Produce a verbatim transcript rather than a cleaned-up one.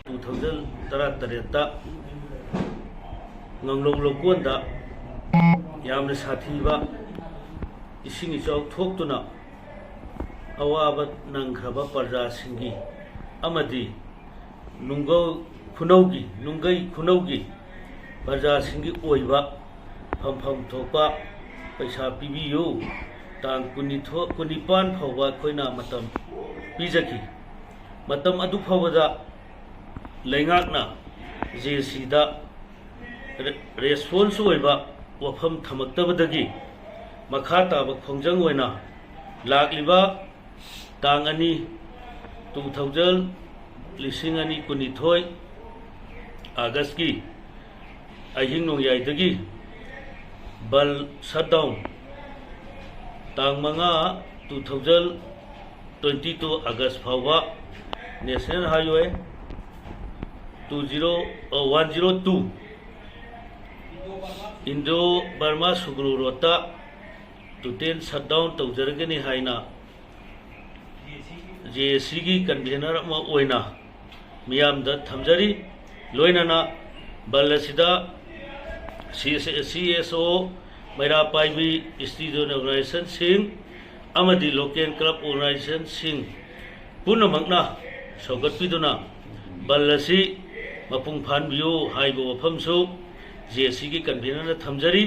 Two thousand ꯇꯔꯥꯇꯔꯦꯠꯇ ꯉꯥꯡꯂꯧ ꯂꯧꯀꯣꯟꯗ ꯌꯥꯝꯅ ꯁꯥꯊꯤꯕ ꯏꯁꯤꯡ ꯏꯆꯥꯎ ꯊꯣꯛꯇꯨꯅ ꯑꯋꯥꯕ ꯅꯪꯈ꯭ꯔꯕ ꯄ꯭ꯔꯖꯥꯁꯤꯡꯒꯤ ꯑꯃꯗꯤ ꯅꯨꯡꯒꯧ ꯈꯨꯅꯧꯒꯤ, ꯅꯨꯡꯒꯩ ꯈꯨꯅꯧꯒꯤ ꯄ꯭ꯔꯖꯥꯁꯤꯡꯒꯤ ꯑꯣꯏꯕ ꯐꯝꯐꯝ ꯊꯣꯛꯄ ꯄꯩꯁꯥ ꯄꯤꯕꯤꯌꯨ꯫ ꯇꯥꯡ ꯀꯨꯟꯅꯤꯊꯣꯏ, ꯀꯨꯟꯅꯤꯄꯥꯟ ꯐꯥꯎꯕ ꯑꯩꯈꯣꯏꯅ ꯃꯇꯝ ꯄꯤꯖꯈꯤ꯫ ꯃꯇꯝ ꯑꯗꯨ ꯐꯥꯎꯕꯗ ꯂꯩꯉꯥꯛꯅ ꯖꯦ ꯁꯤꯗ ꯔꯦ-, ꯔꯦꯁꯄꯣꯟꯁ ꯑꯣꯏꯕ ꯋꯥꯐꯝ ꯊꯝꯃꯛꯇꯕꯗꯒꯤ ꯃꯈꯥ ꯇꯥꯕ ꯈꯣꯡꯖꯪ ꯑꯣꯏꯅ ꯂꯥꯛꯂꯤꯕ ꯇꯥꯡ ꯑꯅꯤ, ꯇꯨ ꯊꯥꯎꯖꯟ, ꯂꯤꯁꯤꯡ ꯑꯅꯤ ꯀꯨꯟꯅꯤꯊꯣꯏ, ꯑꯥꯒꯁꯀꯤ ꯑꯍꯤꯡ ꯅꯣꯡꯌꯥꯏꯗꯒꯤ ꯕꯟ ꯁꯠ ꯗꯥꯎꯟ, ꯇꯥꯡ ꯃꯉꯥ, ꯇꯨ ꯊꯥꯎꯖꯟ ꯇ꯭ꯋꯦꯟꯇꯤ ꯇꯨ, ꯑꯥꯒꯁ ꯐꯥꯎꯕ ꯅꯦꯁꯅꯦꯜ ꯍꯥꯏꯋꯦ ꯇꯨ ꯖꯤꯔꯣ, ꯑ, ꯋꯥꯟ ꯖꯤꯔꯣ ꯇꯨ, ꯏꯟꯗꯣ ꯕꯔꯃꯥ ꯁꯨꯒ꯭ꯔꯨ ꯔꯣꯗꯇ ꯇꯣꯇꯦꯜ ꯁꯠ ꯗꯥꯎꯟ ꯇꯧꯖꯔꯒꯅꯤ ꯍꯥꯏꯅ ꯖꯦ ꯑꯦ ꯁꯤꯒꯤ ꯀꯟꯚꯦꯅꯔ ꯑꯃ ꯑꯣꯏꯅ ꯃꯤꯌꯥꯝꯗ ꯊꯝꯖꯔꯤ꯫ ꯂꯣꯏꯅꯅ ꯕꯟ ꯑꯁꯤꯗ ꯁꯤ ꯑꯦꯁ ꯑꯣ, ꯃꯩꯔꯥ ꯄꯥꯏꯕꯤ, ꯏꯁꯇꯨꯗꯦꯟ ꯑꯣꯔꯒꯅꯥꯏꯖꯦꯁꯟꯁꯤꯡ ꯑꯃꯗꯤ ꯂꯣꯀꯦꯜ ꯀ꯭ꯂꯕ ꯑꯣꯔꯒꯅꯥꯏꯖꯦꯁꯟꯁꯤꯡ ꯄꯨꯝꯅꯃꯛꯅ ꯁꯧꯒꯠꯄꯤꯗꯨꯅ ꯕꯟ ꯑꯁꯤ ꯃꯄꯨꯡ ꯐꯥꯍꯟꯕꯤꯌꯨ ꯍꯥꯏꯕ ꯋꯥꯐꯝꯁꯨ ꯖꯦ ꯑꯦ ꯁꯤꯒꯤ ꯀꯟꯚꯦꯅꯔꯅ ꯊꯝꯖꯔꯤ꯫